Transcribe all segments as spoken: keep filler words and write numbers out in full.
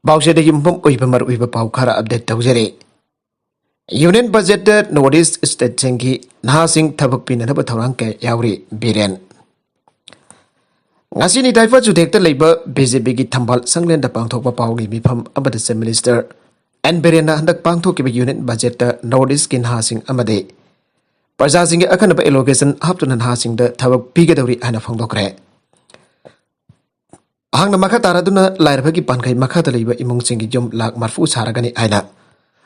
ꯄꯥꯎꯆꯦꯗꯒꯤ ꯃꯐꯝ ꯑꯣꯏꯕ ꯃꯔꯨꯑꯣꯏꯕ ꯄꯥꯎ ꯈꯔ ꯑꯞꯗꯦꯠ ꯇꯧꯖꯔꯤ꯫ ꯌꯨꯅꯤꯌꯟ ꯕꯖꯦꯠꯇ ꯅꯣꯔꯠ ꯏꯁ ꯁ꯭ꯇꯦꯠꯁꯤꯡꯒꯤ ꯅꯍꯥꯁꯤꯡ ꯊꯕꯛ ꯄꯤꯅꯅꯕ ꯊꯧꯔꯥꯡ ꯀꯌꯥ ꯌꯥꯎꯔꯤ꯫ ꯕꯤꯔꯦꯟ꯫ ꯉꯁꯤ ꯅꯤꯇꯥꯏꯐ ꯆꯨꯊꯦꯛꯇ ꯂꯩꯕ ꯕꯤ ꯖꯦ ꯄꯤꯒꯤ ꯊꯝꯕꯥꯜ ꯁꯪꯂꯦꯟꯗ ꯄꯥꯡꯊꯣꯛꯄ ꯄꯥꯎꯒꯤ ꯃꯤꯐꯝ ꯑꯃꯗ ꯆꯤꯐ ꯃꯤꯅꯤꯁꯇꯔ ꯑꯦꯟ ꯕꯤꯔꯦꯟꯅ ꯍꯟꯗꯛ ꯄꯥꯡꯊꯣꯛꯈꯤꯕ ꯌꯨꯅꯤꯌꯟ ꯕꯖꯦꯠꯇ ꯅꯣꯔꯠ ꯏꯁꯀꯤ ꯅꯍꯥꯁꯤꯡ ꯑꯃꯗꯤ ꯄ꯭ꯔꯖꯥꯁꯤꯡꯒꯤ ꯑꯈꯟꯅꯕ ꯑꯦꯂꯣꯀꯦꯁꯟ ꯍꯥꯞꯇꯨꯅ ꯅꯍꯥꯁꯤꯡꯗ ꯊꯕꯛ ꯄꯤꯒꯗꯧꯔꯤ ꯍꯥꯏꯅ ꯐꯣꯡꯗꯣꯛꯈ꯭ꯔꯦ꯫ ꯃꯍꯥꯛꯅ ꯃꯈꯥ ꯇꯥꯔꯗꯨꯅ ꯂꯥꯏꯔꯕꯒꯤ ꯄꯥꯟꯈꯩ ꯃꯈꯥꯗ ꯂꯩꯕ ꯏꯃꯨꯡꯁꯤꯡꯒꯤ ꯌꯨꯝ ꯂꯥꯈ ꯃꯔꯤꯐꯨ ꯁꯥꯔꯒꯅꯤ ꯍꯥꯏꯅ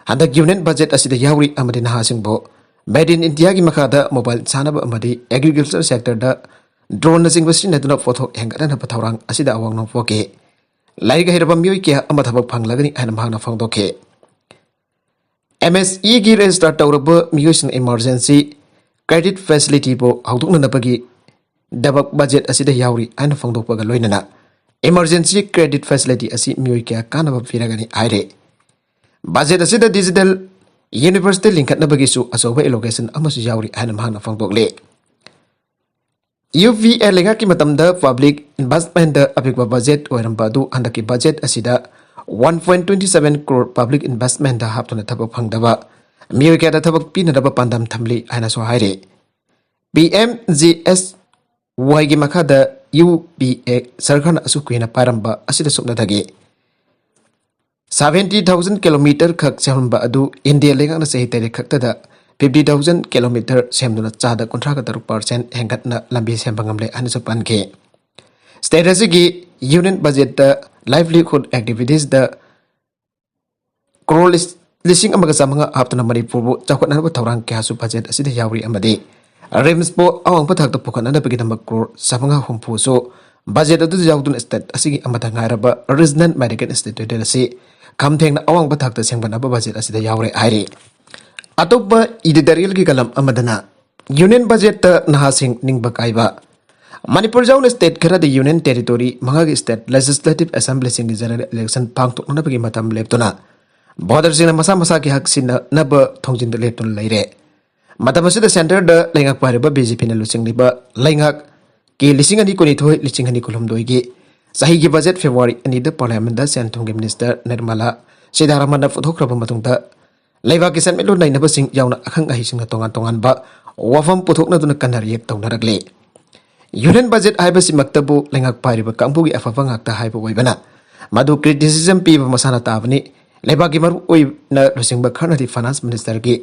ꯍꯟꯗꯛ ꯌꯨꯅꯤꯌꯟ ꯕꯖꯦꯠ ꯑꯁꯤꯗ ꯌꯥꯎꯔꯤ ꯑꯃꯗꯤ ꯅꯍꯥꯁꯤꯡꯕꯨ ꯃꯦꯗ ꯏꯟ ꯏꯟꯗꯤꯌꯥꯒꯤ ꯃꯈꯥꯗ ꯃꯣꯕꯥꯏꯜ ꯁꯥꯟꯅꯕ ꯑꯃꯗꯤ ꯑꯦꯒ꯭ꯔꯤꯀꯜꯆꯔ ꯁꯦꯛꯇꯔꯗ ꯗ꯭ꯔꯣꯟꯅꯆꯤꯡꯕ ꯁꯤꯖꯤꯟꯅꯗꯨꯅ ꯄꯣꯠꯊꯣꯛ ꯍꯦꯟꯒꯠꯍꯟꯅꯕ ꯊꯧꯔꯥꯡ ꯑꯁꯤꯗ ꯑꯋꯥꯡ ꯅꯣꯝꯄꯣꯛꯀꯤ ꯂꯥꯏꯔꯤꯛ ꯍꯩꯔꯕ ꯃꯤꯑꯣꯏ ꯀꯌꯥ ꯑꯃ ꯊꯕꯛ ꯐꯪꯂꯒꯅꯤ ꯍꯥꯏꯅ ꯃꯍꯥꯛꯅ ꯐꯣꯡꯗꯣꯛꯈꯤ꯫ ꯑꯦꯝ ꯑꯦꯁ ꯏꯒꯤ ꯔꯦꯖꯤꯁꯇꯥꯔ ꯇꯧꯔꯕ ꯃꯤꯑꯣꯏꯁꯤꯡ ꯏꯃꯔꯖꯦꯟꯁꯤ ꯀ꯭ꯔꯦꯗꯤꯠ ꯐꯦꯁꯤꯂꯤꯇꯤꯕꯨ ꯍꯧꯗꯣꯛꯅꯅꯕꯒꯤ ꯗꯕꯛ ꯕꯖꯦꯠ ꯑꯁꯤꯗ ꯌꯥꯎꯔꯤ ꯍꯥꯏꯅ ꯐꯣꯡꯗꯣꯛꯄꯒ ꯂꯣꯏꯅꯅ ꯏꯃꯔꯖꯦꯟꯁꯤ ꯀ꯭ꯔꯦꯗꯤꯠ ꯐꯦꯁꯤꯂꯤꯇꯤ ꯑꯁꯤ ꯃꯤꯑꯣꯏ ꯀꯌꯥ ꯀꯥꯟꯅꯕ ꯄꯤꯔꯒꯅꯤ ꯍꯥꯏꯔꯤ꯫ ꯕꯖꯦꯠ ꯑꯁꯤꯗ ꯗꯤꯖꯤꯇꯦꯜ ꯌꯨꯅꯤꯚꯔꯁꯤꯇꯤ ꯂꯤꯡꯈꯠꯅꯕꯒꯤꯁꯨ ꯑꯆꯧꯕ ꯑꯦꯂꯣꯀꯦꯁꯟ ꯑꯃꯁꯨ ꯌꯥꯎꯔꯤ ꯍꯥꯏꯅ ꯃꯍꯥꯛꯅ ꯐꯣꯡꯗꯣꯛꯂꯤ꯫ ꯌꯨ ꯄꯤ ꯑꯦ ꯂꯩꯉꯥꯛꯀꯤ ꯃꯇꯝꯗ ꯄꯕ꯭ꯂꯤꯛ ꯏꯟꯚꯦꯁꯃꯦꯟꯗ ꯑꯄꯤꯛꯄ ꯕꯖꯦꯠ ꯑꯣꯏꯔꯝꯕ ꯑꯗꯨ ꯍꯟꯗꯛꯀꯤ ꯕꯖꯦꯠ ꯑꯁꯤꯗ one point twenty seven crore public ꯏꯟꯚꯦꯁꯃꯦꯟꯗ ꯍꯥꯞꯇꯨꯅ ꯊꯕꯛ ꯐꯪꯗꯕ ꯃꯤꯑꯣꯏ ꯀꯌꯥꯗ ꯊꯕꯛ ꯄꯤꯅꯅꯕ ꯄꯥꯟꯗꯝ ꯊꯝꯂꯤ ꯍꯥꯏꯅꯁꯨ ꯍꯥꯏꯔꯤ꯫ ꯄꯤ ꯑꯦꯝ ꯖꯤ ꯑꯦꯁ ꯋꯥꯏꯒꯤ ꯃꯈꯥꯗ ꯌꯨ ꯄꯤ ꯑꯦ ꯁꯔꯀꯥꯔꯅ ꯑꯁꯨꯛ ꯀꯨꯏꯅ ꯄꯥꯏꯔꯝꯕ ꯑꯁꯤꯗ ꯁꯨꯞꯅꯇꯒꯤ ꯁꯚꯦꯟꯇꯤ ꯊꯥꯎꯖꯟ ꯀꯤꯂꯣꯃꯤꯇꯔ ꯈꯛ ꯁꯦꯝꯂꯝꯕ ꯑꯗꯨ ꯏꯟꯗꯤꯌꯥ ꯂꯩꯉꯥꯛꯅ ꯆꯍꯤ ꯇꯔꯦꯠ ꯈꯛꯇꯗ ꯐꯤꯐꯇꯤ ꯊꯥꯎꯖꯟ ꯀꯤꯂꯣꯃꯤꯇꯔ ꯁꯦꯝꯗꯨꯅ ꯆꯥꯗ ꯀꯨꯟꯊ꯭ꯔꯥꯒ ꯇꯔꯨꯛ ꯄꯥꯔꯁꯦꯟ ꯍꯦꯟꯒꯠꯅ ꯂꯝꯕꯤ ꯁꯦꯝꯕ ꯉꯝꯂꯦ ꯍꯥꯏꯅꯁꯨ ꯄꯟꯈꯤ꯫ ꯁ꯭ꯇꯦꯠ ꯑꯁꯤꯒꯤ ꯌꯨꯅꯤꯌꯟ ꯕꯖꯦꯠꯇ ꯂꯥꯏꯚꯂꯤꯍꯨꯗ ꯑꯦꯛꯇꯤꯚꯤꯇꯤꯁꯇ ꯀ꯭ꯔꯣꯔ ꯂꯤꯁ-, ꯂꯤꯁꯤꯡ ꯑꯃꯒ ꯆꯥꯃꯉꯥ ꯍꯥꯞꯇꯨꯅ ꯃꯅꯤꯄꯨꯔꯕꯨ ꯆꯥꯎꯈꯠꯅꯅꯕ ꯊꯧꯔꯥꯡ ꯀꯌꯥꯁꯨ ꯕꯖꯦꯠ ꯑꯁꯤꯗ ꯌꯥꯎꯔꯤ ꯑꯃꯗꯤ ꯔꯤꯝꯁꯄꯨ ꯑꯋꯥꯡꯕ ꯊꯥꯛꯇ ꯄꯨꯈꯠꯅꯅꯕꯒꯤꯗꯃꯛ ꯀ꯭ꯔꯣꯔ ꯆꯥꯃꯉꯥ ꯍꯨꯝꯐꯨꯁꯨ ꯕꯖꯦꯠ ꯑꯗꯨꯗ ꯌꯥꯎꯗꯨꯅ ꯁ꯭ꯇꯦꯠ ꯑꯁꯤꯒꯤ ꯑꯃꯠꯇ ꯉꯥꯏꯔꯕ ꯔꯤꯖꯅꯦꯜ ꯃꯦꯗꯤꯀꯦꯜ ꯏꯟꯁꯇꯤꯇ꯭ꯌꯨꯠ ꯑꯁꯤ ꯈꯝ ꯊꯦꯡꯅ ꯑꯋꯥꯡꯕ ꯊꯥꯛꯇ ꯁꯦꯝꯒꯠꯅꯕ ꯕꯖꯦꯠ ꯑꯁꯤꯗ ꯌꯥꯎꯔꯦ ꯍꯥꯏꯔꯤ꯫ ꯑꯇꯣꯞꯄ ꯏꯗꯤꯇꯣꯔꯤꯌꯦꯜꯒꯤ ꯀꯂꯝ ꯑꯃꯗꯅ ꯌꯨꯅꯤꯌꯟ ꯕꯖꯦꯠꯇ ꯅꯍꯥꯁꯤꯡ ꯅꯤꯡꯕ ꯀꯥꯏꯕ꯫ ꯃꯅꯤꯄꯨꯔ ꯌꯥꯎꯅ ꯁ꯭ꯇꯦꯠ ꯈꯔꯗ ꯌꯨꯅꯤꯌꯟ ꯇꯦꯔꯤꯇꯣꯔꯤ ꯃꯉꯥꯒꯤ ꯁ꯭ꯇꯦꯠ ꯂꯦꯖꯤꯁꯂꯦꯇꯤꯚ ꯑꯦꯁꯦꯝꯕ꯭ꯂꯤꯁꯤꯡꯒꯤ ꯖꯦꯅꯔꯦꯜ ꯏꯂꯦꯛꯁꯟ ꯄꯥꯡꯊꯣꯛꯅꯅꯕꯒꯤ ꯃꯇꯝ ꯂꯦꯞꯇꯨꯅ ꯚꯣꯇꯔꯁꯤꯡꯅ ꯃꯁꯥ ꯃꯁꯥꯒꯤ ꯍꯛ ꯁꯤꯟꯅꯅꯕ ꯊꯣꯡꯖꯤꯟꯗ ꯂꯦꯞꯇꯨꯅ ꯂꯩꯔꯦ꯫ ꯃꯇꯝ ꯑꯁꯤꯗ ꯁꯦꯟꯇꯔꯗ ꯂꯩꯉꯥꯛ ꯄꯥꯏꯔꯤꯕ ꯕꯤ ꯖꯦ ꯄꯤꯅ ꯂꯨꯆꯤꯡꯂꯤꯕ ꯂꯩꯉꯥꯛꯀꯤ ꯂꯤꯁꯤꯡ ꯑꯅꯤ ꯀꯨꯟꯅꯤꯊꯣꯏ, ꯂꯤꯁꯤꯡ ꯑꯅꯤ ꯀꯨꯟꯍꯨꯝꯗꯣꯏꯒꯤ ꯆꯍꯤꯒꯤ ꯕꯖꯦꯠ ꯐꯦꯕ꯭ꯔꯨꯋꯥꯔꯤ ꯑꯅꯤꯗ ꯄꯥꯔꯂꯤꯌꯥꯃꯦꯟꯗ ꯁꯦꯟ ꯊꯨꯝꯒꯤ ꯃꯤꯅꯤꯁꯇꯔ ꯅꯤꯔꯃꯂꯥ ꯁꯤꯗꯥꯔꯥꯃꯟꯅ ꯄꯨꯊꯣꯛꯈ꯭ꯔꯕ ꯃꯇꯨꯡꯗ ꯂꯩꯕꯥꯛꯀꯤ ꯁꯦꯟꯃꯤꯠꯂꯣꯟ ꯅꯩꯅꯕꯁꯤꯡ ꯌꯥꯎꯅ ꯑꯈꯪ ꯑꯍꯩꯁꯤꯡꯅ ꯇꯣꯉꯥꯟ ꯇꯣꯉꯥꯟꯕ ꯋꯥꯐꯝ ꯄꯨꯊꯣꯛꯅꯗꯨꯅ ꯀꯟꯅ ꯔꯤꯌꯦꯛ ꯇꯧꯅꯔꯛꯂꯤ꯫ ꯌꯨꯅꯤꯌꯟ ꯕꯖꯦꯠ ꯍꯥꯏꯕꯁꯤꯃꯛꯇꯕꯨ ꯂꯩꯉꯥꯛ ꯄꯥꯏꯔꯤꯕ ꯀꯥꯡꯕꯨꯒꯤ ꯑꯐꯕ ꯉꯥꯛꯇ ꯍꯥꯏꯕ ꯑꯣꯏꯕꯅ ꯃꯗꯨ ꯀ꯭ꯔꯤꯇꯤꯁꯤꯖꯝ ꯄꯤꯕ ꯃꯁꯥꯅ ꯇꯥꯕꯅꯤ꯫ ꯂꯩꯕꯥꯛꯀꯤ ꯃꯔꯨꯑꯣꯏꯅ ꯂꯨꯆꯤꯡꯕ ꯈꯔꯅꯗꯤ ꯐꯥꯏꯅꯥꯟꯁ ꯃꯤꯅꯤꯁꯇꯔꯒꯤ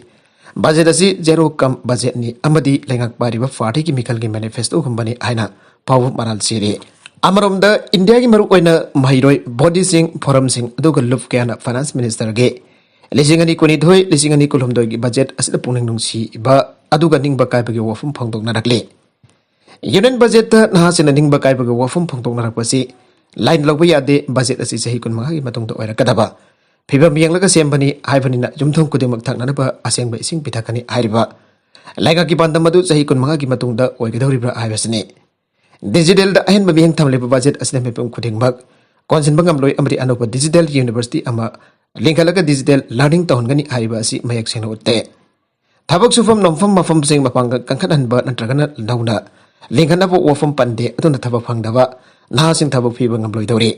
ꯕꯖꯦꯠ ꯑꯁꯤ ꯖꯦꯔꯣ ꯀꯝ ꯕꯖꯦꯠꯅꯤ ꯑꯃꯗꯤ ꯂꯩꯉꯥꯛ ꯄꯥꯏꯔꯤꯕ ꯄꯥꯔꯇꯤꯒꯤ ꯃꯤꯈꯜꯒꯤ ꯃꯦꯅꯤꯐꯦꯁꯇꯣꯒꯨꯝꯕꯅꯤ ꯍꯥꯏꯅ ꯐꯥꯎꯕ ꯃꯔꯥꯜ ꯁꯤꯔꯤ꯫ ꯑꯃꯔꯣꯝꯗ ꯏꯟꯗꯤꯌꯥꯒꯤ ꯃꯔꯨꯑꯣꯏꯅ ꯃꯍꯩꯔꯣꯏ ꯕꯣꯗꯤꯁꯤꯡ, ꯐꯣꯔꯝꯁꯤꯡ ꯑꯗꯨꯒ ꯂꯨꯞ ꯀꯌꯥꯅ ꯐꯥꯏꯅꯥꯟꯁ ꯃꯤꯅꯤꯁꯇꯔꯒꯤ ꯂꯤꯁꯤꯡ ꯑꯅꯤ ꯀꯨꯟꯅꯤꯊꯣꯏ, ꯂꯤꯁꯤꯡ ꯑꯅꯤ ꯀꯨꯟꯍꯨꯝꯗꯣꯏꯒꯤ ꯕꯖꯦꯠ ꯑꯁꯤꯗ ꯄꯨꯛꯅꯤꯡ ꯅꯨꯡꯁꯤꯕ ꯑꯗꯨꯒ ꯅꯤꯡꯕ ꯀꯥꯏꯕꯒꯤ ꯋꯥꯐꯝ ꯐꯣꯡꯗꯣꯛꯅꯔꯛꯂꯤ꯫ ꯌꯨꯅꯤꯌꯟ ꯕꯖꯦꯠꯇ ꯅꯍꯥꯁꯤꯡꯅ ꯅꯤꯡꯕ ꯀꯥꯏꯕꯒꯤ ꯋꯥꯐꯝ ꯐꯣꯡꯗꯣꯛꯅꯔꯛꯄꯁꯤ ꯂꯥꯏꯅ ꯂꯧꯕ ꯌꯥꯗꯦ꯫ ꯕꯖꯦꯠ ꯑꯁꯤ ꯆꯍꯤ ꯀꯨꯟꯃꯉꯥꯒꯤ ꯃꯇꯨꯡꯗ ꯑꯣꯏꯔꯛꯀꯗꯕ ꯐꯤꯕꯝ ꯌꯦꯡꯂꯒ ꯁꯦꯝꯕꯅꯤ ꯍꯥꯏꯕꯅꯤꯅ ꯌꯨꯝꯊꯣꯡ ꯈꯨꯗꯤꯡꯃꯛ ꯊꯛꯅꯅꯕ ꯑꯁꯦꯡꯕ ꯏꯁꯤꯡ ꯄꯤꯊꯛꯀꯅꯤ ꯍꯥꯏꯔꯤꯕ ꯂꯩꯉꯥꯛꯀꯤ ꯄꯥꯟꯗꯝ ꯑꯗꯨ ꯆꯍꯤ ꯀꯨꯟꯃꯉꯥꯒꯤ ꯃꯇꯨꯡꯗ ꯑꯣꯏꯒꯗꯧꯔꯤꯕ꯭ꯔꯥ ꯍꯥꯏꯕꯁꯤꯅꯤ꯫ ꯗꯤꯖꯤꯇꯦꯜꯗ ꯑꯍꯦꯟꯕ ꯃꯤꯠꯌꯦꯡ ꯊꯝꯂꯤꯕ ꯕꯖꯦꯠ ꯑꯁꯤꯅ ꯃꯤꯄꯨꯝ ꯈꯨꯗꯤꯡꯃꯛ ꯀꯣꯟꯁꯤꯟꯕ ꯉꯝꯂꯣꯏ ꯑꯃꯗꯤ ꯑꯅꯧꯕ ꯗꯤꯖꯤꯇꯦꯜ ꯌꯨꯅꯤꯚꯔꯁꯤꯇꯤ ꯑꯃ ꯂꯤꯡꯈꯠꯂꯒ ꯗꯤꯖꯤꯇꯦꯜ ꯂꯔꯅꯤꯡ ꯇꯧꯍꯟꯒꯅꯤ ꯍꯥꯏꯔꯤꯕ ꯑꯁꯤ ꯃꯌꯦꯛ ꯁꯦꯡꯅ ꯎꯠꯇꯦ꯫ ꯊꯕꯛ ꯁꯨꯐꯝ ꯅꯣꯝꯐꯝ ꯃꯐꯝꯁꯤꯡ ꯃꯄꯥꯡꯒꯜ ꯀꯟꯈꯠꯍꯟꯕ ꯅꯠꯇ꯭ꯔꯒꯅ ꯅꯧꯅ ꯂꯤꯡꯈꯠꯅꯕ ꯋꯥꯐꯝ ꯄꯟꯗꯦ, ꯑꯗꯨꯅ ꯊꯕꯛ ꯐꯪꯗꯕ ꯅꯍꯥꯁꯤꯡ ꯊꯕꯛ ꯄꯤꯕ ꯉꯝꯂꯣꯏꯗꯧꯔꯤ꯫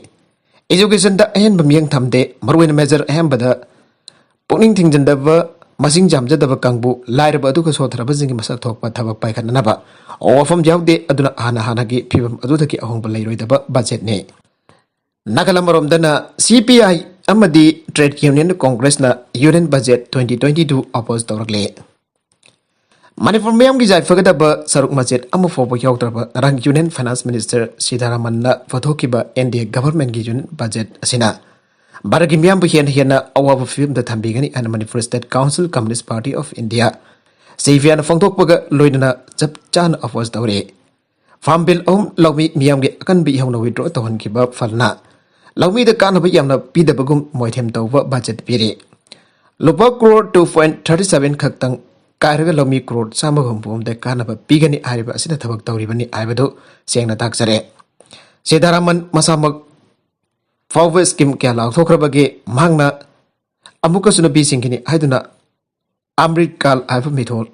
ꯏꯖꯨꯀꯦꯁꯟꯗ ꯑꯍꯦꯟꯕ ꯃꯤꯠꯌꯦꯡ ꯊꯝꯗꯦ, ꯃꯔꯨꯑꯣꯏꯅ ꯃꯦꯖꯔ ꯑꯌꯥꯝꯕꯗ ꯄꯨꯛꯅꯤꯡ ꯊꯤꯡꯖꯤꯟꯗꯕ, ꯃꯁꯤꯡ ꯌꯥꯝꯖꯗꯕ ꯀꯥꯡꯕꯨ, ꯂꯥꯏꯔꯕ ꯑꯗꯨꯒ ꯁꯣꯠꯊꯔꯕꯁꯤꯡꯒꯤ ꯃꯁꯛ ꯊꯣꯛꯄ ꯊꯕꯛ ꯄꯥꯏꯈꯠꯅꯅꯕ ꯋꯥꯐꯝ ꯌꯥꯎꯗꯦ꯫ ꯑꯗꯨꯅ ꯍꯥꯟꯅ ꯍꯥꯟꯅꯒꯤ ꯐꯤꯕꯝ ꯑꯗꯨꯗꯒꯤ ꯑꯍꯣꯡꯕ ꯂꯩꯔꯣꯏꯗꯕ ꯕꯖꯦꯠꯅꯤ꯫ ꯅꯥꯀꯜ ꯑꯃꯔꯣꯝꯗꯅ ꯁꯤ ꯄꯤ ꯑꯥꯏ ꯑꯃꯗꯤ ꯇ꯭ꯔꯦꯗ ꯌꯨꯅꯤꯌꯟ ꯀꯣꯡꯒ꯭ꯔꯦꯁꯅ union budget twenty twenty two oppose ꯇꯧꯔꯛꯂꯦ꯫ ꯃꯅꯤꯄꯨꯔ ꯃꯤꯌꯥꯝꯒꯤ ꯌꯥꯏꯐꯒꯗꯕ ꯁꯔꯨꯛ ꯃꯆꯦꯠ ꯑꯃ ꯐꯥꯎꯕ ꯌꯥꯎꯗ꯭ꯔꯕ ꯉꯔꯥꯡ ꯌꯨꯅꯤꯌꯟ ꯐꯥꯏꯅꯥꯟꯁ ꯃꯤꯅꯤꯁꯇꯔ ꯁꯤꯗꯥꯔꯥꯃꯟꯅ ꯄꯨꯊꯣꯛꯈꯤꯕ ꯑꯦꯟ ꯗꯤ ꯑꯦ ꯒꯚꯔꯟꯃꯦꯟꯠꯀꯤ ꯌꯨꯅꯤꯌꯟ ꯕꯖꯦꯠ ꯑꯁꯤꯅ ꯚꯥꯔꯠꯀꯤ ꯃꯤꯌꯥꯝꯕꯨ ꯍꯦꯟꯅ ꯍꯦꯟꯅ ꯑꯋꯥꯕ ꯐꯤꯕꯝꯗ ꯊꯝꯕꯤꯒꯅꯤ ꯍꯥꯏꯅ Manipur state council communist party of India, ꯁꯤꯄꯤꯌꯥꯅ ꯐꯣꯡꯗꯣꯛꯄꯒ ꯂꯣꯏꯅꯅ ꯆꯞ ꯆꯥꯅ ꯑꯣꯄꯣꯖ ꯇꯧꯔꯦ꯫ ꯐꯥꯔꯝ ꯕꯤꯜ ꯑꯍꯨꯝ ꯂꯧꯃꯤ ꯃꯤꯌꯥꯝꯒꯤ ꯑꯀꯟꯕ ꯏꯍꯧꯅ ꯋꯤꯗ꯭ꯔꯣ ꯇꯧꯍꯟꯈꯤꯕ ꯐꯜꯅ ꯂꯧꯃꯤꯗ ꯀꯥꯟꯅꯕ ꯌꯥꯝꯅ ꯄꯤꯗꯕꯒꯨꯝ ꯃꯣꯏꯊꯦꯝ ꯇꯧꯕ ꯕꯖꯦꯠ ꯄꯤꯔꯤ꯫ ꯂꯨꯄꯥ crore two point thirty seven ꯈꯛꯇꯪ ꯀꯥꯏꯔꯒ ꯂꯧꯃꯤ ꯀ꯭ꯔꯣꯔ ꯆꯥꯝꯃꯒ ꯍꯨꯝꯐꯨ ꯑꯃꯗ ꯀꯥꯟꯅꯕ ꯄꯤꯒꯅꯤ ꯍꯥꯏꯔꯤꯕ ꯑꯁꯤꯅ ꯊꯕꯛ ꯇꯧꯔꯤꯕꯅꯤ ꯍꯥꯏꯕꯗꯨ ꯁꯦꯡꯅ ꯇꯥꯛꯆꯔꯦ꯫ ꯁꯤꯗꯥꯔꯥꯃꯟ ꯃꯁꯥꯃꯛ ꯐꯥꯎꯕ ꯁ꯭ꯀꯤꯝ ꯀꯌꯥ ꯂꯥꯎꯊꯣꯛꯈ꯭ꯔꯕꯒꯦ? ꯃꯍꯥꯛꯅ ꯑꯃꯨꯛꯀꯁꯨ ꯅꯨꯄꯤꯁꯤꯡꯒꯤꯅꯤ ꯍꯥꯏꯗꯨꯅ ꯑꯃ꯭ꯔꯤꯠ ꯀꯥꯜ ꯍꯥꯏꯕ ꯃꯤꯊꯣꯜ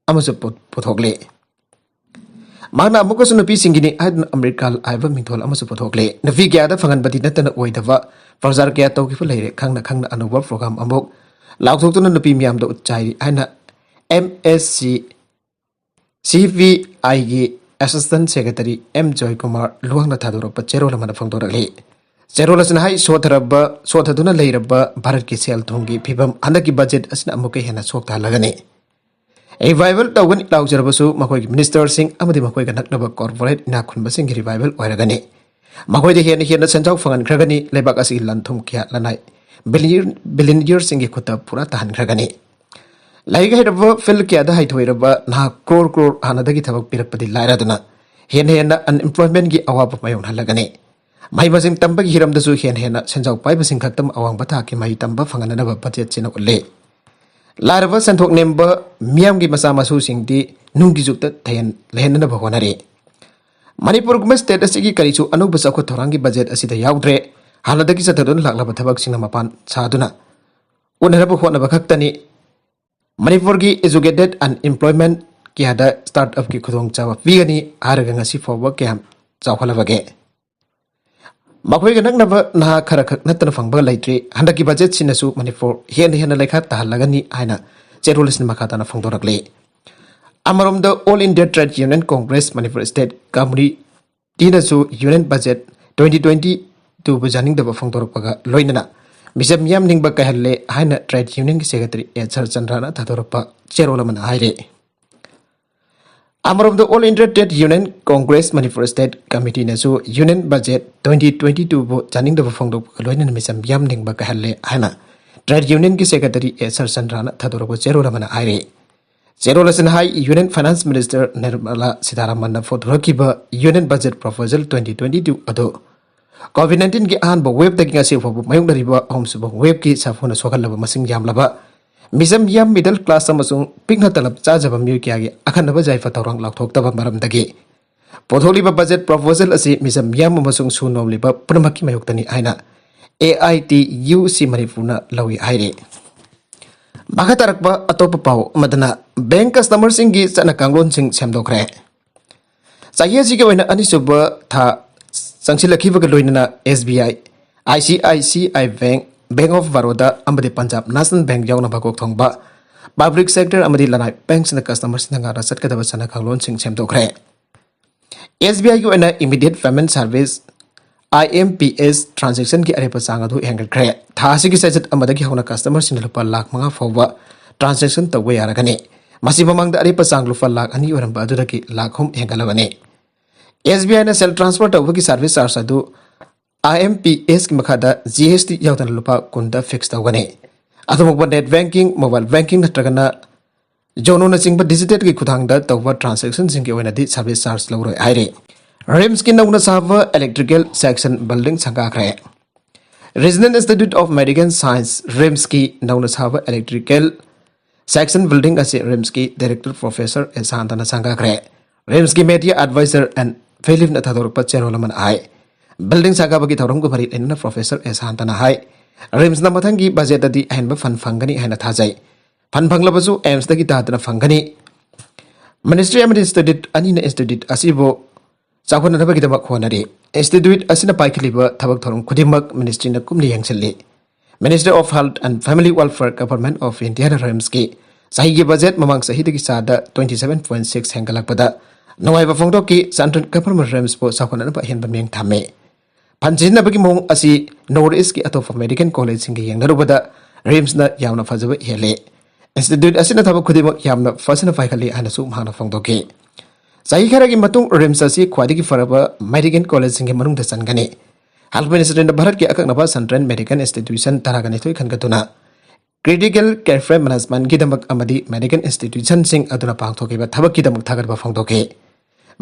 ꯑꯃꯁꯨ ꯄꯨ-, ꯄꯨꯊꯣꯛꯂꯤ꯫ ꯃꯍꯥꯛꯅ ꯑꯃꯨꯛꯀꯁꯨ ꯅꯨꯄꯤꯁꯤꯡꯒꯤꯅꯤ ꯍꯥꯏꯗꯨꯅ ꯑꯃꯔꯤꯀꯥꯜ ꯍꯥꯏꯕ ꯃꯤꯡꯊꯣꯜ ꯑꯃꯁꯨ ꯄꯨꯊꯣꯛꯂꯦ꯫ ꯅꯨꯄꯤ ꯀꯌꯥꯗ ꯐꯪꯍꯟꯕꯗꯤ ꯅꯠꯇꯅ ꯑꯣꯏꯗꯕ ꯄ꯭ꯔꯖꯥꯔ ꯀꯌꯥ ꯇꯧꯈꯤꯕ ꯂꯩꯔꯦ꯫ ꯈꯪꯅ ꯈꯪꯅ ꯑꯅꯧꯕ ꯄ꯭ꯔꯣꯒ꯭ꯔꯥꯝ ꯑꯃꯨꯛ ꯂꯥꯎꯊꯣꯛꯇꯨꯅ ꯅꯨꯄꯤ ꯃꯤꯌꯥꯝꯗ ꯎꯠꯆꯥꯏꯔꯤ ꯍꯥꯏꯅ ꯑꯦꯝ ꯑꯦꯁ ꯁꯤ ꯁꯤ ꯄꯤ ꯑꯥꯏꯒꯤ ꯑꯦꯁꯤꯁꯇꯦꯟ ꯁꯦꯀ꯭ꯔꯦꯇꯔꯤ ꯑꯦꯝ ꯖꯣꯏꯀꯨꯃꯥꯔ ꯂꯨꯋꯥꯡꯅ ꯊꯥꯗꯣꯔꯛꯄ ꯆꯦꯔꯣꯜ ꯑꯃꯅ ꯐꯣꯡꯗꯣꯔꯛꯂꯤ꯫ ꯆꯦꯔꯣꯜ ꯑꯁꯤꯅ ꯍꯥꯏ, ꯁꯣꯠꯊꯔꯕ ꯁꯣꯠꯊꯗꯨꯅ ꯂꯩꯔꯕ ꯚꯥꯔꯠꯀꯤ ꯁꯦꯜ ꯊꯨꯝꯒꯤ ꯐꯤꯕꯝ ꯍꯟꯗꯛꯀꯤ ꯕꯖꯦꯠ ꯑꯁꯤꯅ ꯑꯃꯨꯛꯀ ꯍꯦꯟꯅ ꯁꯣꯛꯊꯍꯜꯂꯒꯅꯤ꯫ ꯔꯤꯚꯥꯏꯚꯦꯜ ꯇꯧꯒꯅꯤ ꯂꯥꯎꯖꯔꯕꯁꯨ ꯃꯈꯣꯏꯒꯤ ꯃꯤꯅꯤꯁꯇꯔꯁꯤꯡ ꯑꯃꯗꯤ ꯃꯈꯣꯏꯒ ꯅꯛꯅꯕ ꯀꯣꯔꯄꯣꯔꯦꯠ ꯏꯅꯥꯛ ꯈꯨꯟꯕꯁꯤꯡꯒꯤ ꯔꯤꯚꯥꯏꯚꯦꯜ ꯑꯣꯏꯔꯒꯅꯤ꯫ ꯃꯈꯣꯏꯗ ꯍꯦꯟꯅ ꯍꯦꯟꯅ ꯁꯦꯟꯖꯥꯎ ꯐꯪꯍꯟꯈ꯭ꯔꯒꯅꯤ꯫ ꯂꯩꯕꯥꯛ ꯑꯁꯤꯒꯤ ꯂꯟ ꯊꯨꯝ ꯀꯌꯥ ꯂꯅꯥꯏ ꯕꯤꯂꯤꯌꯔ- ꯕꯤꯂꯤꯌꯅꯤꯌꯔꯁꯤꯡꯒꯤ ꯈꯨꯠꯇ ꯄꯨꯔꯥ ꯇꯥꯍꯟꯈ꯭ꯔꯒꯅꯤ꯫ ꯂꯥꯏꯔꯤꯛ ꯍꯩꯔꯕ, ꯐꯤꯜ ꯀꯌꯥꯗ ꯍꯩꯊꯣꯏꯔꯕ ꯅꯍꯥ ꯀ꯭ꯔꯣꯔ ꯀ꯭ꯔꯣꯔ ꯍꯥꯟꯅꯗꯒꯤ ꯊꯕꯛ ꯄꯤꯔꯛꯄꯗꯤ ꯂꯥꯏꯔꯗꯨꯅ ꯍꯦꯟꯅ ꯍꯦꯟꯅ ꯑꯟꯑꯦꯝꯄ꯭ꯂꯣꯏꯃꯦꯟꯒꯤ ꯑꯋꯥꯕ ꯃꯥꯌꯣꯛꯅꯍꯜꯂꯒꯅꯤ꯫ ꯃꯍꯩ ꯃꯁꯤꯡ ꯇꯝꯕꯒꯤ ꯍꯤꯔꯝꯗꯁꯨ ꯍꯦꯟꯅ ꯍꯦꯟꯅ ꯁꯦꯟꯖꯥꯎ ꯄꯥꯏꯕꯁꯤꯡ ꯈꯛꯇꯃꯛ ꯑꯋꯥꯡꯕ ꯊꯥꯛꯀꯤ ꯃꯍꯩ ꯇꯝꯕ ꯐꯪꯍꯟꯅꯅꯕ ꯕꯖꯦꯠꯁꯤꯅ ꯎꯠꯂꯤ꯫ ꯂꯥꯏꯔꯕ, ꯁꯦꯟꯊꯣꯛ ꯅꯦꯝꯕ ꯃꯤꯌꯥꯝꯒꯤ ꯃꯆꯥ ꯃꯁꯨꯁꯤꯡꯗꯤ ꯅꯨꯡꯒꯤ ꯖꯨꯛꯇ ꯊꯩꯍꯟ- ꯂꯩꯍꯟꯅꯅꯕ ꯍꯣꯠꯅꯔꯤ꯫ ꯃꯅꯤꯄꯨꯔꯒꯨꯝꯕ ꯁ꯭ꯇꯦꯠ ꯑꯁꯤꯒꯤ ꯀꯔꯤꯁꯨ ꯑꯅꯧꯕ ꯆꯥꯎꯈꯠ ꯊꯧꯔꯥꯡꯒꯤ ꯕꯖꯦꯠ ꯑꯁꯤꯗ ꯌꯥꯎꯗ꯭ꯔꯦ꯫ ꯍꯥꯟꯅꯗꯒꯤ ꯆꯠꯊꯗꯨꯅ ꯂꯥꯛꯂꯕ ꯊꯕꯛꯁꯤꯡꯅ ꯃꯄꯥꯟ ꯁꯥꯗꯨꯅ ꯎꯠꯅꯅꯕ ꯍꯣꯠꯅꯕ ꯈꯛꯇꯅꯤ꯫ ꯃꯅꯤꯄꯨꯔꯒꯤ ꯑꯦꯖꯨꯀꯦꯇꯦꯗ ꯑꯟꯑꯦꯝꯄ꯭ꯂꯣꯏꯃꯦꯟ ꯀꯌꯥꯗ ꯁ꯭ꯇꯥꯔꯠ ꯑꯞꯀꯤ ꯈꯨꯗꯣꯡꯆꯥꯕ ꯄꯤꯒꯅꯤ ꯍꯥꯏꯔꯒ ꯉꯁꯤ ꯐꯥꯎꯕ ꯀꯌꯥꯝ ꯆꯥꯎꯈꯠꯂꯕꯒꯦ? ꯃꯈꯣꯏꯒ ꯅꯛꯅꯕ ꯅꯍꯥ ꯈꯔ ꯈꯛ ꯅꯠꯇꯅ ꯐꯪꯕ ꯂꯩꯇ꯭ꯔꯤ꯫ ꯍꯟꯗꯛꯀꯤ ꯕꯖꯦꯠꯁꯤꯅꯁꯨ ꯃꯅꯤꯄꯨꯔ ꯍꯦꯟꯅ ꯍꯦꯟꯅ ꯂꯩꯈꯥ ꯇꯥꯍꯜꯂꯒꯅꯤ ꯍꯥꯏꯅ ꯆꯦꯔꯣꯜ ꯑꯁꯤꯅ ꯃꯈꯥ ꯇꯥꯅ ꯐꯣꯡꯗꯣꯔꯛꯂꯤ꯫ ꯑꯃꯔꯣꯝꯗ All India Trade Union Congress Manipur State Committee ꯇꯤꯅꯁꯨ ꯌꯨꯅꯤꯌꯟ ꯕꯖꯦꯠ ꯇ꯭ꯋꯦꯟꯇꯤ ꯇ꯭ꯋꯦꯟꯇꯤ ꯇꯨꯕꯨ ꯌꯥꯅꯤꯡꯗꯕ ꯐꯣꯡꯗꯣꯔꯛꯄꯒ ꯂꯣꯏꯅꯅ ꯃꯤꯆꯝ ꯃꯤꯌꯥꯝ ꯅꯤꯡꯕ ꯀꯥꯏꯍꯜꯂꯦ ꯍꯥꯏꯅ ꯇ꯭ꯔꯦꯗ ꯌꯨꯅꯤꯌꯟꯒꯤ ꯁꯦꯀ꯭ꯔꯦꯇꯔꯤ ꯑꯦ ꯁꯔꯆꯟꯗ꯭ꯔꯅ ꯊꯥꯗꯣꯔꯛꯄ ꯆꯦꯔꯣꯜ ꯑꯃꯅ ꯍꯥꯏꯔꯤ꯫ ꯑꯃꯔꯣꯝꯗ All India Trade Union Congress Manipur State Committeeꯅꯁꯨ ꯌꯨꯅꯤꯌꯟ ꯕꯖꯦꯠ ꯇ꯭ꯋꯦꯟꯇꯤ ꯇ꯭ꯋꯦꯟꯇꯤ ꯇꯨꯕꯨ ꯌꯥꯅꯤꯡꯗꯕ ꯐꯣꯡꯗꯣꯛꯄꯒ ꯂꯣꯏꯅꯅ ꯃꯤꯆꯝ ꯃꯤꯌꯥꯝ ꯅꯤꯡꯕ ꯀꯥꯏꯍꯜꯂꯦ ꯍꯥꯏꯅ ꯇ꯭ꯔꯦꯗ ꯌꯨꯅꯤꯌꯟꯒꯤ ꯁꯦꯀ꯭ꯔꯦꯇꯔꯤ ꯑꯦ ꯁꯔꯆꯟꯗ꯭ꯔꯅ ꯊꯥꯗꯣꯔꯛꯄ ꯆꯦꯔꯣꯜ ꯑꯃꯅ ꯍꯥꯏꯔꯤ꯫ ꯆꯦꯔꯣꯜ ꯑꯁꯤꯅ ꯍꯥꯏ, ꯌꯨꯅꯤꯌꯟ ꯐꯥꯏꯅꯥꯟꯁ ꯃꯤꯅꯤꯁꯇꯔ ꯅꯤꯔꯃꯂꯥ ꯁꯤꯇꯥꯔꯥꯃꯟꯅ ꯐꯣꯡꯗꯣꯔꯛꯈꯤꯕ union budget proposal twenty twenty two ꯑꯗꯨ ꯀꯣꯚꯤꯗ ꯅꯥꯏꯟꯇꯤꯟꯒꯤ ꯑꯍꯥꯟꯕ ꯋꯦꯕꯇꯒꯤ ꯉꯁꯤ ꯐꯥꯎꯕ ꯃꯥꯌꯣꯛꯅꯔꯤꯕ ꯑꯍꯨꯝꯁꯨꯕ ꯋꯦꯕꯀꯤ ꯁꯥꯐꯨꯅ ꯁꯣꯛꯍꯜꯂꯕ ꯃꯁꯤꯡ ꯌꯥꯝꯂꯕ ꯃꯤꯆꯝ ꯃꯤꯌꯥꯝ, ꯃꯤꯗꯜ ꯀ꯭ꯂꯥꯁ ꯑꯃꯁꯨꯡ ꯄꯤꯛꯅ ꯇꯂꯕ ꯆꯥꯖꯕ ꯃꯤꯑꯣꯏ ꯀꯌꯥꯒꯤ ꯑꯈꯟꯅꯕ ꯌꯥꯏꯐ ꯊꯧꯔꯥꯡ ꯂꯥꯎꯊꯣꯛꯇꯕ ꯃꯔꯝꯗꯒꯤ ꯄꯨꯊꯣꯛꯂꯤꯕ ꯕꯖꯦꯠ ꯄ꯭ꯔꯣꯄꯣꯖꯦꯜ ꯑꯁꯤ ꯃꯤꯆꯝ ꯃꯤꯌꯥꯝ ꯑꯃꯁꯨꯡ ꯁꯨ ꯅꯣꯝꯂꯤꯕ ꯄꯨꯝꯅꯃꯛꯀꯤ ꯃꯥꯌꯣꯛꯇꯅꯤ ꯍꯥꯏꯅ ꯑꯦ ꯑꯥꯏ ꯇꯤ ꯌꯨ ꯁꯤ ꯃꯅꯤꯄꯨꯔꯅ ꯂꯧꯏ ꯍꯥꯏꯔꯤ꯫ ꯃꯈꯥ ꯇꯥꯔꯛꯄ ꯑꯇꯣꯞꯄ ꯄꯥꯎ ꯑꯃꯗꯅ ꯕꯦꯡꯛ ꯀꯁꯇꯃꯔꯁꯤꯡꯒꯤ ꯆꯠꯅ ꯀꯥꯡꯂꯣꯟꯁꯤꯡ ꯁꯦꯝꯗꯣꯛꯈ꯭ꯔꯦ꯫ ꯆꯍꯤ ꯑꯁꯤꯒꯤ ꯑꯣꯏꯅ ꯑꯅꯤꯁꯨꯕ ꯊꯥ ꯆꯪꯁꯤꯜꯂꯛꯈꯤꯕꯒ ꯂꯣꯏꯅꯅ SBI, ICICI Bank, Bank of Baroda ꯑꯃꯗꯤ Punjab National Bank ꯌꯥꯎꯅ ꯃꯀꯣꯛ ꯊꯣꯡꯕ public sector ꯑꯃꯗꯤ ꯂꯅꯥꯏ bank ꯁꯤꯡꯅ customer ꯁꯤꯡꯅ ꯉꯥꯛꯅ ꯆꯠꯀꯗꯕ ꯆꯠꯅ ꯀꯥꯡꯂꯣꯟꯁꯤꯡ ꯁꯦꯝꯗꯣꯛꯈ꯭ꯔꯦ꯫ SBI ꯒꯤ ꯑꯣꯏꯅ immediate payment service, IMPS transaction ꯒꯤ ꯑꯔꯦꯞꯄ ꯆꯥꯡ ꯑꯗꯨ ꯍꯦꯟꯒꯠꯈ꯭ꯔꯦ꯫ ꯊꯥ ꯑꯁꯤꯒꯤ ꯆꯩꯆꯠ ꯑꯃꯗꯒꯤ ꯍꯧꯅ customer ꯁꯤꯡꯅ ꯂꯨꯄꯥ ꯂꯥꯈ ꯃꯉꯥ ꯐꯥꯎꯕ transaction ꯇꯧꯕ ꯌꯥꯔꯒꯅꯤ꯫ ꯃꯁꯤ ꯃꯃꯥꯡꯗ ꯑꯔꯦꯞꯄ ꯆꯥꯡ ꯂꯨꯄꯥ ꯂꯥꯈ ꯑꯅꯤ ꯑꯣꯏꯔꯝꯕ ꯑꯗꯨꯗꯒꯤ ꯂꯥꯈ ꯑꯍꯨꯝ ꯍꯦꯟꯒꯠꯂꯕꯅꯤ꯫ SBI ꯅ sale transfer ꯇꯧꯕꯒꯤ service charge ꯑꯗꯨ IMPS ꯀꯤ ꯃꯈꯥꯗ GST ꯌꯥꯎꯗꯅ ꯂꯨꯄꯥ ꯀꯨꯟꯗ fix ꯇꯧꯒꯅꯤ꯫ ꯑꯗꯨꯃꯛꯄ net banking, mobile banking ꯅꯠꯇ꯭ꯔꯒꯅ YONO ꯅꯆꯤꯡꯕ digital ꯒꯤ ꯈꯨꯠꯊꯥꯡꯗ ꯇꯧꯕ transaction ꯁꯤꯡꯒꯤ ꯑꯣꯏꯅꯗꯤ service charge ꯂꯧꯔꯣꯏ ꯍꯥꯏꯔꯤ꯫ RIMS ꯀꯤ ꯅꯧꯅ ꯁꯥꯕ electrical section building ꯁꯪꯒꯥꯈ꯭ꯔꯦ꯫ Regional Institute of Medical Science, RIMS ꯀꯤ ꯅꯧꯅ ꯁꯥꯕ electrical section building ꯑꯁꯤ RIMS ꯀꯤ director professor ꯑꯦꯁ ꯁꯥꯟꯇꯅ ꯁꯪꯒꯥꯈ꯭ꯔꯦ꯫ RIMS ꯀꯤ media advisor N Philip ꯅ ꯊꯥꯗꯣꯔꯛꯄ ꯆꯦꯔꯣꯜ ꯑꯃꯅ ꯍꯥꯏ꯫ Building ꯁꯪꯒꯥꯕꯒꯤ ꯊꯧꯔꯝꯒ ꯃꯔꯤ ꯂꯩꯅꯅ professor ꯑꯦꯁ ꯁꯥꯟꯇꯅ ꯍꯥꯏ, RIMS ꯅ ꯃꯊꯪꯒꯤ budget ꯇꯗꯤ ꯑꯍꯦꯟꯕ fund ꯐꯪꯒꯅꯤ ꯍꯥꯏꯅ ꯊꯥꯖꯩ꯫ Fund ꯐꯪꯂꯕꯁꯨ AIIMS ꯇꯒꯤ ꯇꯥꯗꯅ ꯐꯪꯒꯅꯤ꯫ Ministry ꯑꯃꯗꯤ institute ꯑꯅꯤꯅ institute ꯑꯁꯤꯕꯨ ꯆꯥꯎꯈꯠꯅꯅꯕꯒꯤꯗꯃꯛ ꯍꯣꯠꯅꯔꯤ꯫ Institute ꯑꯁꯤꯅ ꯄꯥꯏꯈꯠꯂꯤꯕ ꯊꯕꯛ ꯊꯧꯔꯝ ꯈꯨꯗꯤꯡꯃꯛ ministry ꯅ ꯀꯨꯞꯅ ꯌꯦꯡꯁꯤꯜꯂꯤ꯫ Ministry of Health and Family Welfare, Government of India ꯅ RIMS ꯀꯤ ꯆꯍꯤꯒꯤ budget ꯃꯃꯥꯡ ꯆꯍꯤꯗꯒꯤ ꯆꯥꯗ twenty seven point six ꯍꯦꯟꯒꯠꯂꯛꯄꯗ ꯅꯨꯡꯉꯥꯏꯕ ꯐꯣꯡꯗꯣꯛꯈꯤ꯫ Central Government RIMS ꯄꯨ ꯆꯥꯎꯈꯠꯅꯅꯕ ꯑꯍꯦꯟꯕ ꯃꯤꯠꯌꯦꯡ ꯊꯝꯃꯤ꯫ Fund ꯁꯤꯖꯤꯟꯅꯕꯒꯤ ꯃꯑꯣꯡ ꯑꯁꯤ North East ꯀꯤ ꯑꯇꯣꯞꯄ medical college ꯁꯤꯡꯒ ꯌꯦꯡꯅꯔꯨꯕꯗ RIMS ꯅ ꯌꯥꯝꯅ ꯐꯖꯕ ꯍꯦꯜꯂꯤ꯫ Institute ꯑꯁꯤꯅ ꯊꯕꯛ ꯈꯨꯗꯤꯡꯃꯛ ꯌꯥꯝꯅ ꯐꯖꯅ ꯄꯥꯏꯈꯠꯂꯤ ꯍꯥꯏꯅꯁꯨ ꯃꯍꯥꯛꯅ ꯐꯣꯡꯗꯣꯛꯈꯤ꯫ ꯆꯍꯤ ꯈꯔꯒꯤ ꯃꯇꯨꯡ RIMS ꯑꯁꯤ ꯈ꯭ꯋꯥꯏꯗꯒꯤ ꯐꯔꯕ medical college ꯁꯤꯡꯒꯤ ꯃꯅꯨꯡꯗ ꯆꯟꯒꯅꯤ꯫ Health Ministry ꯅ ꯚꯥꯔꯠꯀꯤ ꯑꯀꯛꯅꯕ central medical institution ꯇꯔꯥꯒ ꯅꯤꯊꯣꯏ ꯈꯟꯒꯠꯇꯨꯅ critical care management ꯒꯤꯗꯃꯛ ꯑꯃꯗꯤ medical institution ꯁꯤꯡ ꯑꯗꯨꯅ ꯄꯥꯡꯊꯣꯛꯈꯤꯕ ꯊꯕꯛꯀꯤꯗꯃꯛ ꯊꯥꯒꯠꯄ ꯐꯣꯡꯗꯣꯛꯈꯤ꯫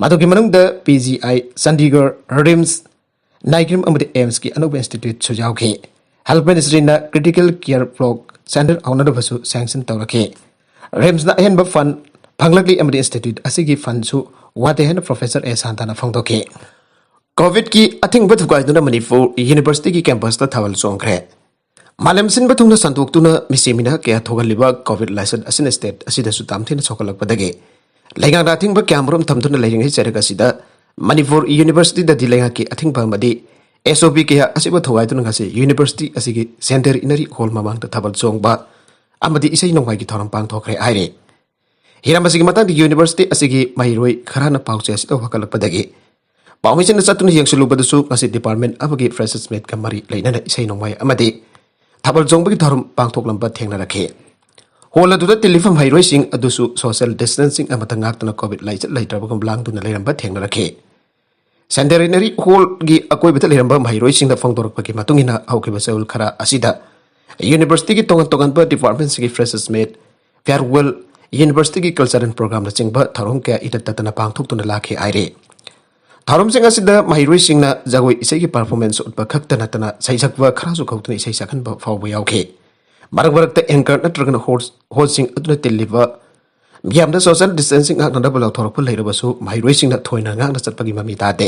ꯃꯗꯨꯒꯤ ꯃꯅꯨꯡꯗ PGI, Chandigarh, RIMS, NAIGRIHMS ꯑꯃꯗꯤ AIIMS ꯀꯤ ꯑꯅꯧꯕ institute ꯁꯨ ꯌꯥꯎꯈꯤ꯫ Health Ministry ꯅ critical care block center ꯍꯧꯅꯅꯕꯁꯨ sanction ꯇꯧꯔꯛꯈꯤ꯫ RIMS ꯅ ꯑꯍꯦꯟꯕ fund ꯐꯪꯂꯛꯂꯤ ꯑꯃꯗꯤ institute ꯑꯁꯤꯒꯤ fund ꯁꯨ ꯋꯥꯠꯇꯦ ꯍꯥꯏꯅ professor ꯑꯦꯁ ꯁꯥꯟꯇꯅ ꯐꯣꯡꯗꯣꯛꯈꯤ꯫ COVID ꯀꯤ ꯑꯊꯤꯡꯕ ꯊꯨꯒꯥꯏꯗꯨꯅ ꯃꯅꯤꯄꯨꯔ university ꯒꯤ campus ꯇ ꯊꯥꯕꯜ ꯆꯣꯡꯈ꯭ꯔꯦ꯫ ꯃꯥꯂꯦꯝ ꯁꯤꯟꯕ ꯊꯨꯡꯅ ꯁꯟꯗꯣꯛꯇꯨꯅ ꯃꯤꯁꯤ ꯃꯤꯅꯥ ꯀꯌꯥ ꯊꯣꯛꯍꯜꯂꯤꯕ COVID ꯂꯥꯏꯆꯠ ꯑꯁꯤꯅ state ꯑꯁꯤꯗꯁꯨ ꯇꯝꯊꯤꯅ ꯁꯣꯛꯍꯜꯂꯛꯄꯗꯒꯤ ꯂꯩꯉꯥꯛꯅ ꯑꯊꯤꯡꯕ ꯀꯌꯥꯃꯔꯨꯝ ꯊꯝꯗꯨꯅ ꯂꯩꯔꯤꯉꯩ ꯆꯩꯔꯛ ꯑꯁꯤꯗ ꯃꯅꯤꯄꯨꯔ ꯌꯨꯅꯤꯚꯔꯁꯤꯇꯤꯗꯗꯤ ꯂꯩꯉꯥꯛꯀꯤ ꯑꯊꯤꯡꯕ ꯑꯃꯗꯤ S O P ꯀꯌꯥ ꯑꯁꯤꯕꯨ ꯊꯨꯒꯥꯏꯗꯨꯅ ꯉꯁꯤ ꯌꯨꯅꯤꯚꯔꯁꯤꯇꯤ ꯑꯁꯤꯒꯤ centenary hall ꯃꯃꯥꯡꯗ ꯊꯥꯕꯜ ꯆꯣꯡꯕ ꯑꯃꯗꯤ ꯏꯁꯩ ꯅꯣꯡꯃꯥꯏꯒꯤ ꯊꯧꯔꯝ ꯄꯥꯡꯊꯣꯛꯈ꯭ꯔꯦ ꯍꯥꯏꯔꯤ꯫ ꯍꯤꯔꯝ ꯑꯁꯤꯒꯤ ꯃꯇꯥꯡꯗ ꯌꯨꯅꯤꯚꯔꯁꯤꯇꯤ ꯑꯁꯤꯒꯤ ꯃꯍꯩꯔꯣꯏ ꯈꯔꯅ ꯄꯥꯎꯆꯦ ꯑꯁꯤꯗ ꯋꯥꯀꯠꯂꯛꯄꯗꯒꯤ ꯄꯥꯎꯃꯤꯁꯤꯡꯅ ꯆꯠꯇꯨꯅ ꯌꯦꯡꯁꯤꯜꯂꯨꯕꯗꯁꯨ ꯉꯁꯤ department ꯑꯃꯒꯤ freshers meetꯀ ꯃꯔꯤ ꯂꯩꯅꯅ ꯏꯁꯩ ꯅꯣꯡꯃꯥꯏ ꯑꯃꯗꯤ ꯊꯥꯕꯜ ꯆꯣꯡꯕꯒꯤ ꯊꯧꯔꯝ ꯄꯥꯡꯊꯣꯛꯂꯝꯕ ꯊꯦꯡꯅꯔꯛꯈꯤ꯫ Hall ꯑꯗꯨꯗ ꯇꯤꯜꯂꯤꯕ ꯃꯍꯩꯔꯣꯏꯁꯤꯡ ꯑꯗꯨꯁꯨ social distancing ꯑꯃꯠꯇ ꯉꯥꯛꯇꯨꯅ COVID ꯂꯥꯏꯆꯠ ꯂꯩꯇ꯭ꯔꯕꯒꯨꯝ ꯂꯥꯡꯗꯨꯅ ꯂꯩꯔꯝꯕ ꯊꯦꯡꯅꯔꯛꯈꯤ꯫ Centenary hallꯒꯤ ꯑꯀꯣꯏꯕꯗ ꯂꯩꯔꯝꯕ ꯃꯍꯩꯔꯣꯏꯁꯤꯡꯅ ꯐꯣꯡꯗꯣꯔꯛꯄꯒꯤ ꯃꯇꯨꯡ ꯏꯟꯅ ꯍꯧꯈꯤꯕ ꯆꯌꯣꯜ ꯈꯔ ꯑꯁꯤꯗ ꯌꯨꯅꯤꯚꯔꯁꯤꯇꯤꯒꯤ ꯇꯣꯉꯥꯟ ꯇꯣꯉꯥꯟꯕ departmentꯁꯤꯡꯒꯤ freshers meet, farewell, ꯌꯨꯅꯤꯚꯔꯁꯤꯇꯤꯒꯤ cultural programꯅꯆꯤꯡꯕ ꯊꯧꯔꯝ ꯀꯌꯥ ꯏꯇꯠ ꯇꯠꯇꯅ ꯄꯥꯡꯊꯣꯛꯇꯨꯅ ꯂꯥꯛꯈꯤ ꯍꯥꯏꯔꯤ꯫ ꯊꯧꯔꯝꯁꯤꯡ ꯑꯁꯤꯗ ꯃꯍꯩꯔꯣꯏꯁꯤꯡꯅ ꯖꯒꯣꯏ ꯏꯁꯩꯒꯤ performance ꯎꯠꯄ ꯈꯛꯇ ꯅꯠꯇꯅ ꯁꯩꯁꯛꯄ ꯈꯔꯁꯨ ꯀꯧꯗꯨꯅ ꯏꯁꯩ ꯁꯛꯍꯟꯕ ꯐꯥꯎꯕ ꯌꯥꯎꯈꯤ꯫ ꯃꯔꯛ ꯃꯔꯛꯇ anchor ꯅꯠꯇ꯭ꯔꯒꯅ host, hostꯁꯤꯡ ꯑꯗꯨꯅ ꯇꯤꯜꯂꯤꯕ ꯃꯤꯌꯥꯝꯗ social distancing ꯉꯥꯛꯅꯅꯕ ꯂꯥꯎꯊꯣꯔꯛꯄ ꯂꯩꯔꯕꯁꯨ ꯃꯍꯩꯔꯣꯏꯁꯤꯡꯅ ꯊꯣꯏꯅ ꯉꯥꯛꯅ ꯆꯠꯄꯒꯤ ꯃꯃꯤ ꯇꯥꯗꯦ꯫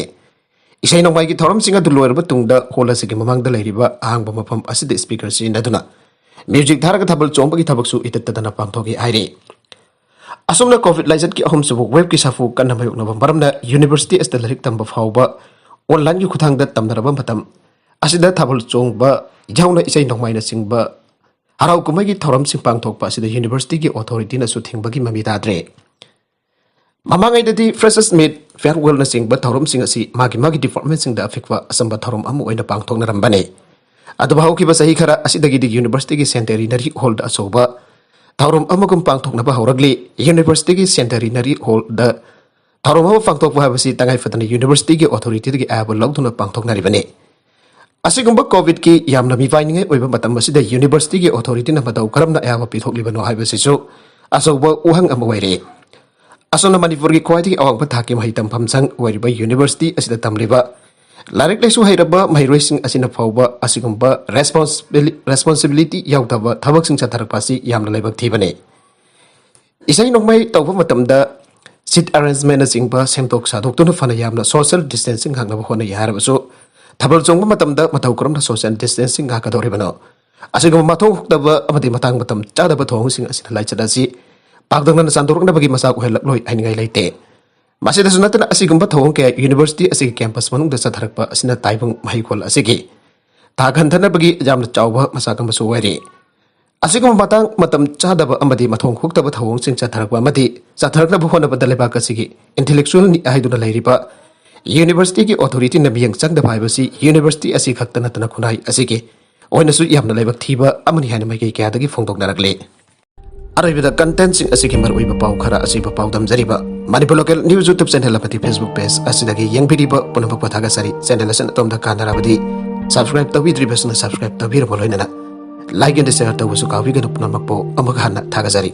ꯏꯁꯩ ꯅꯣꯡꯃꯥꯏꯒꯤ ꯊꯧꯔꯝꯁꯤꯡ ꯑꯗꯨ ꯂꯣꯏꯔꯕ ꯇꯨꯡꯗ hall ꯑꯁꯤꯒꯤ ꯃꯃꯥꯡꯗ ꯂꯩꯔꯤꯕ ꯑꯍꯥꯡꯕ ꯃꯐꯝ ꯑꯁꯤꯗ speaker ꯁꯤꯖꯤꯟꯅꯗꯨꯅ music ꯊꯥꯔꯒ ꯊꯥꯕꯜ ꯆꯣꯡꯕꯒꯤ ꯊꯕꯛꯁꯨ ꯏꯇꯠ ꯇꯠꯇꯅ ꯄꯥꯡꯊꯣꯛꯏ ꯍꯥꯏꯔꯤ꯫ ꯑꯁꯨꯝꯅ COVID ꯂꯥꯏꯆꯠꯀꯤ ꯑꯍꯨꯝꯁꯨꯕ waveꯀꯤ ꯁꯥꯐꯨ ꯀꯟꯅ ꯃꯥꯌꯣꯛꯅꯕ ꯃꯔꯝꯅ ꯌꯨꯅꯤꯚꯔꯁꯤꯇꯤ ꯑꯁꯤꯗ ꯂꯥꯏꯔꯤꯛ ꯇꯝꯕ ꯐꯥꯎꯕ onlineꯒꯤ ꯈꯨꯠꯊꯥꯡꯗ ꯇꯝꯅꯔꯕ ꯃꯇꯝ ꯑꯁꯤꯗ ꯊꯥꯕꯜ ꯆꯣꯡꯕ ꯌꯥꯎꯅ ꯏꯁꯩ ꯅꯣꯡꯃꯥꯏꯅꯆꯤꯡꯕ ꯍꯔꯥꯎ ꯀꯨꯝꯍꯩꯒꯤ ꯊꯧꯔꯝꯁꯤꯡ ꯄꯥꯡꯊꯣꯛꯄ ꯑꯁꯤꯗ ꯌꯨꯅꯤꯚꯔꯁꯤꯇꯤꯒꯤ authorityꯅꯁꯨ ꯊꯤꯡꯕꯒꯤ ꯃꯃꯤ ꯇꯥꯗ꯭ꯔꯦ꯫ ꯃꯃꯥꯡꯉꯩꯗꯗꯤ freshers meet, farewellꯅꯆꯤꯡꯕ ꯊꯧꯔꯝꯁꯤꯡ ꯑꯁꯤ ꯃꯥꯒꯤ ꯃꯥꯒꯤ departmentꯁꯤꯡꯗ ꯑꯄꯤꯛꯄ ꯑꯆꯝꯕ ꯊꯧꯔꯝ ꯑꯃ ꯑꯣꯏꯅ ꯄꯥꯡꯊꯣꯛꯅꯔꯝꯕꯅꯤ꯫ ꯑꯗꯨꯕꯨ ꯍꯧꯈꯤꯕ ꯆꯍꯤ ꯈꯔ ꯑꯁꯤꯗꯒꯤꯗꯤ ꯌꯨꯅꯤꯚꯔꯁꯤꯇꯤꯒꯤ centenary hallꯗ ꯑꯆꯧꯕ ꯊꯧꯔꯝ ꯑꯃꯒꯨꯝ ꯄꯥꯡꯊꯣꯛꯅꯕ ꯍꯧꯔꯛꯂꯤ꯫ ꯌꯨꯅꯤꯚꯔꯁꯤꯇꯤꯒꯤ centenary hallꯗ ꯊꯧꯔꯝ ꯑꯃ ꯄꯥꯡꯊꯣꯛꯄ ꯍꯥꯏꯕꯁꯤ ꯇꯉꯥꯏ ꯐꯗꯅ ꯌꯨꯅꯤꯚꯔꯁꯤꯇꯤꯒꯤ authorityꯗꯒꯤ ꯑꯌꯥꯕ ꯂꯧꯗꯨꯅ ꯄꯥꯡꯊꯣꯛꯅꯔꯤꯕꯅꯤ꯫ ꯑꯁꯤꯒꯨꯝꯕ COVIDꯀꯤ ꯌꯥꯝꯅ ꯃꯤꯄꯥꯏꯅꯤꯡꯉꯥꯏ ꯑꯣꯏꯕ ꯃꯇꯝ ꯑꯁꯤꯗ ꯌꯨꯅꯤꯚꯔꯁꯤꯇꯤꯒꯤ authorityꯅ ꯃꯇꯧ ꯀꯔꯝꯅ ꯑꯌꯥꯕ ꯄꯤꯊꯣꯛꯂꯤꯕꯅꯣ ꯍꯥꯏꯕꯁꯤꯁꯨ ꯑꯆꯧꯕ ꯋꯥꯍꯪ ꯑꯃ ꯑꯣꯏꯔꯦ꯫ ꯑꯁꯣꯝꯅ ꯃꯅꯤꯄꯨꯔꯒꯤ ꯈ꯭ꯋꯥꯏꯗꯒꯤ ꯑꯋꯥꯡꯕ ꯊꯥꯛꯀꯤ ꯃꯍꯩ ꯇꯝꯐꯝ ꯁꯪ ꯑꯣꯏꯔꯤꯕ ꯌꯨꯅꯤꯚꯔꯁꯤꯇꯤ ꯑꯁꯤꯗ ꯇꯝꯂꯤꯕ ꯂꯥꯏꯔꯤꯛ ꯂꯥꯏꯁꯨ ꯍꯩꯔꯕ ꯃꯍꯩꯔꯣꯏꯁꯤꯡ ꯑꯁꯤꯅ ꯐꯥꯎꯕ ꯑꯁꯤꯒꯨꯝꯕ responsibility, responsibility ꯌꯥꯎꯗꯕ ꯊꯕꯛꯁꯤꯡ ꯆꯠꯊꯔꯛꯄ ꯑꯁꯤ ꯌꯥꯝꯅ ꯂꯥꯏꯕꯛ ꯊꯤꯕꯅꯤ꯫ ꯏꯁꯩ ꯅꯣꯡꯃꯥꯏ ꯇꯧꯕ ꯃꯇꯝꯗ seat arrangementꯅꯆꯤꯡꯕ ꯁꯦꯝꯗꯣꯛ ꯁꯥꯗꯣꯛꯇꯨꯅ ꯐꯅ ꯌꯥꯝꯅ social distancing ꯉꯥꯛꯅꯕ ꯍꯣꯠꯅꯩ ꯍꯥꯏꯔꯕꯁꯨ, ꯊꯥꯕꯜ ꯆꯣꯡꯕ ꯃꯇꯝꯗ ꯃꯇꯧ ꯀꯔꯝꯅ social distancing ꯉꯥꯛꯀꯗꯧꯔꯤꯕꯅꯣ? ꯑꯁꯤꯒꯨꯝꯕ ꯃꯊꯧ ꯍꯨꯛꯇꯕ ꯑꯃꯗꯤ ꯃꯇꯥꯡ ꯃꯇꯝ ꯆꯥꯗꯕ ꯊꯧꯑꯣꯡꯁꯤꯡ ꯑꯁꯤꯅ ꯂꯥꯏꯆꯠ ꯑꯁꯤ ꯇꯥꯡꯗꯪꯅꯅ ꯆꯥꯟꯗꯣꯔꯛꯅꯕꯒꯤ ꯃꯆꯥꯛ ꯑꯣꯏꯍꯜꯂꯛꯂꯣꯏ ꯍꯥꯏꯅꯤꯡꯉꯥꯏ ꯂꯩꯇꯦ꯫ ꯃꯁꯤꯗꯁꯨ ꯅꯠꯇꯅ ꯑꯁꯤꯒꯨꯝꯕ ꯊꯧꯑꯣꯡ ꯀꯌꯥ ꯌꯨꯅꯤꯚꯔꯁꯤꯇꯤ ꯑꯁꯤꯒꯤ ꯀꯦꯝꯄꯁ ꯃꯅꯨꯡꯗ ꯆꯠꯊꯔꯛꯄ ꯑꯁꯤꯅ ꯇꯥꯏꯕꯪ ꯃꯍꯩꯀꯣꯜ ꯑꯁꯤꯒꯤ ꯊꯥꯛ ꯍꯟꯊꯅꯕꯒꯤ ꯌꯥꯝꯅ ꯆꯥꯎꯕ ꯃꯆꯥꯛ ꯑꯃꯁꯨ ꯑꯣꯏꯔꯤ꯫ ꯑꯁꯤꯒꯨꯝꯕ ꯃꯇꯥꯡ ꯃꯇꯝ ꯆꯥꯗꯕ ꯑꯃꯗꯤ ꯃꯊꯣꯡ ꯍꯨꯛꯇꯕ ꯊꯧꯑꯣꯡꯁꯤꯡ ꯆꯠꯊꯔꯛꯄ ꯑꯃꯗꯤ ꯆꯠꯊꯔꯛꯅꯕ ꯍꯣꯠꯅꯕꯗ ꯂꯩꯕꯥꯛ ꯑꯁꯤꯒꯤ ꯏꯟꯇꯦꯂꯦꯛꯆꯨꯑꯦꯜꯅꯤ ꯍꯥꯏꯗꯨꯅ ꯂꯩꯔꯤꯕ ꯌꯨꯅꯤꯚꯔꯁꯤꯇꯤꯒꯤ ꯑꯣꯊꯣꯔꯤꯇꯤꯅ ꯃꯤꯠꯌꯦꯡ ꯆꯪꯗꯕ ꯍꯥꯏꯕꯁꯤ ꯌꯨꯅꯤꯚꯔꯁꯤꯇꯤ ꯑꯁꯤ ꯈꯛꯇ ꯅꯠꯇꯅ ꯈꯨꯟꯅꯥꯏ ꯑꯁꯤꯒꯤ ꯑꯣꯏꯅꯁꯨ ꯌꯥꯝꯅ ꯂꯥꯏꯕꯛ ꯊꯤꯕ ꯑꯃꯅꯤ ꯍꯥꯏꯅ ꯃꯥꯏꯀꯩ ꯀꯌꯥꯗꯒꯤ ꯐꯣꯡꯗꯣꯛꯅꯔꯛꯂꯤ꯫ ꯑꯔꯣꯏꯕꯗ ꯀꯟꯇꯦꯟꯁꯤꯡ ꯑꯁꯤꯒꯤ ꯃꯔꯨꯑꯣꯏꯕ ꯄꯥꯎ ꯈꯔ ꯑꯁꯤꯕꯨ ꯄꯥꯎꯗꯝꯖꯔꯤꯕ Manipur local news YouTube channel ꯑꯃꯗꯤ ꯐꯦꯁꯕꯨꯛ ꯄꯦꯖ ꯑꯁꯤꯗꯒꯤ ꯌꯦꯡꯕꯤꯔꯤꯕ ꯄꯨꯝꯅꯃꯛꯄꯨ ꯊꯥꯒꯠꯆꯔꯤ꯫ ꯆꯦꯅꯦꯜ ꯑꯁꯤꯅ ꯑꯗꯣꯝꯗ ꯀꯥꯟꯅꯔꯕꯗꯤ ꯁꯕꯁꯀ꯭ꯔꯥꯏꯕ ꯇꯧꯕꯤꯗ꯭ꯔꯤꯕꯁꯤꯡꯅ ꯁꯕꯁꯀ꯭ꯔꯥꯏꯕ ꯇꯧꯕꯤꯔꯕ ꯂꯣꯏꯅꯅ ꯂꯥꯏꯛ ꯑꯦꯟ ꯁꯤꯌꯔ ꯇꯧꯕꯁꯨ ꯀꯥꯎꯕꯤꯒꯅꯨ꯫ ꯄꯨꯝꯅꯃꯛꯄꯨ ꯑꯃꯨꯛ ꯍꯟꯅ ꯊꯥꯒꯠꯆꯔꯤ꯫